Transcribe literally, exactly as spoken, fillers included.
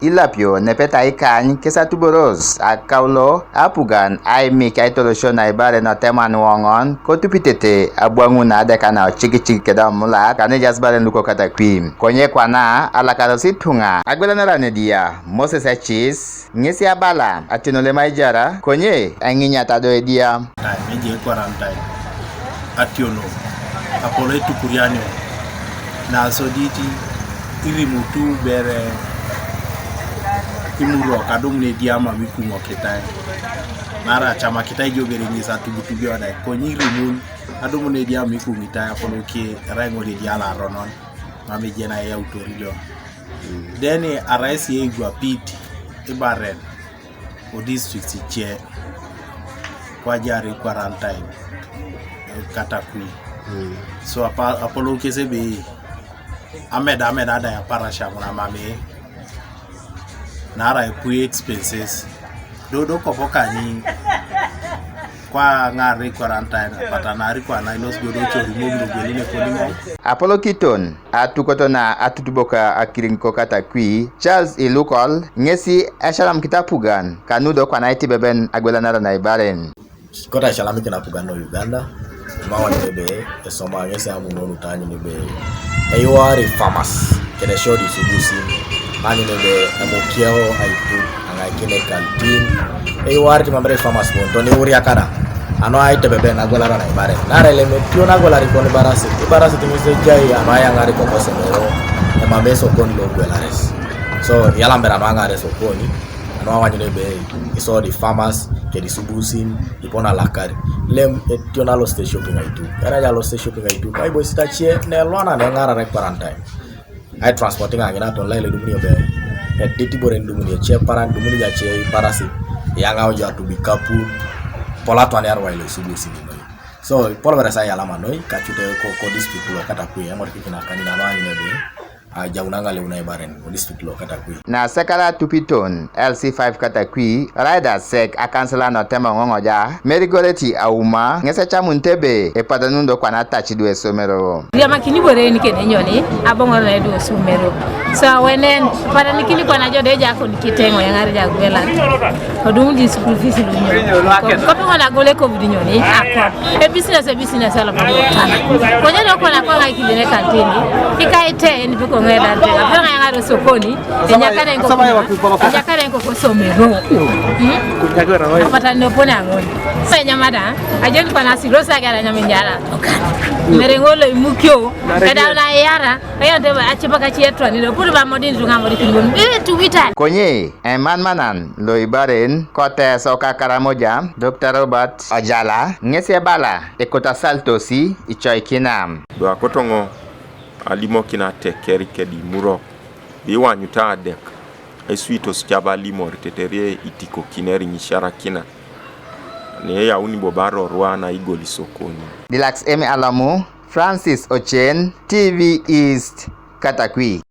Ilapio nepet aikany kes atuboros akaulo apugan aimik aitolosio naibaren oteman woŋon kotupitete abwaŋun adeka na ocikicik keda omulat kanejaas baren luko Katakwi. Konye kwana alakaros ituŋa agwelanaran edia Moses Achis, ŋesi abala ationolem aijara, konye eŋinyata do edia. Time eje quarantine ationo apolo etukurianio nasodit irimutu bere imurok adumun edia mam ikuŋokitai nara acamakitai jo bere ŋes atubutubio da konye irimun adumun edia mam ikuŋitai apolo ke erai ŋol edia laronon mam eje na eyautor jo. Deni arais yeigwapit ibaren o district ice kwajari quarantine, eh, Katakwi. So apa- apolou kese be ameda ameda da ya parasha muna mami nara epui expenses dodo kopo kani kwa ŋari quarantine patanari kwa na ilos dodo chori mogno gwelune kolimo. Apolokiton atukot na atutubok akiriŋ ko Katakwi, Charles Ilukol ŋesi esalam kitapugan kanu do kwana itibeben agwelanaran aibaren. Kota esalam kinapugan no Uganda, mawan ebe esoma ŋesi amuno nutanyun ebe eyuari farmers kede shodi sudusin anyun ebe emokiao aitu aŋaikine kantin eyuarit mamere farmers bon toni uriakada ano aitebebe nagwelaro naibare nara elemetio nagwelari kon ibarasit ibarasit ŋes ejai ano ayaŋari kokosomero emame esokoni logwelares so yalambere ano aŋare esokoni ano awanyun ebe isodi farmers kedi subusin ipon alakar lem etion alosit eshopping aituk erai alosit eshopping aituk aiboisit acie neelwana neŋarare quarantine aitransporting aŋina ton lail edumuni ebe edit ibore nidumuni ece paran idumuni jace ibarasit iyaŋau jo atubi kapun pol atwani arwai lo isubi osibi noi so ipolobere sa iyalama noi kacute ko, ko district lo Katakwi eŋorikikin akani nanu aanyun ebe ajaun aŋaleu na ibaren o district lo Katakwi. Nasekala atupiton L C five Katakwi, Raida Sek, akansila notema oŋoŋoja, Mary Goreti Auma, ŋes ecamunit ebe epatanun do kwana ataci du esomero. Riamakini ibore ni kede nyoni, aboŋor na edu osomero. So wenen, patanikini kwana jo de jakon kiteŋo yaŋar jagwela. Odum di school fees lu nyo. Kopi ŋona gole covid nyoni, akwa. E business, e business ala pagotana. Konye do kwana kwa ngai kidine kantini. Ikaite ni piko ngeda te. Apana ngai ngaro sokoni. Enyakare nko. Enyakare nko kosomero. Hmm? Apata no pona ngoni. Senya mada. Ajeni kwa nasi rosa gara nyamenyara. Merengolo imukio. Kada na yara. Aya nte ba ache baka chi etwa ni puru ba modin tunga mori kingo. Eh, tuwita. Konye emanmanan lo ibaren koteso ka Karamoja, Doctor Robert Ojala ŋes ebala ekotasaltosi icoikina. Do akotoŋo alimokin ateker kedi imurok, iwanyuta adek aisuitos caba alimor tetere itikokineri ŋisiarakina neeyauni bobo arorwa naigol isokoni. Dilax Emi Alamu, Francis Ochen, T V East, Katakwi.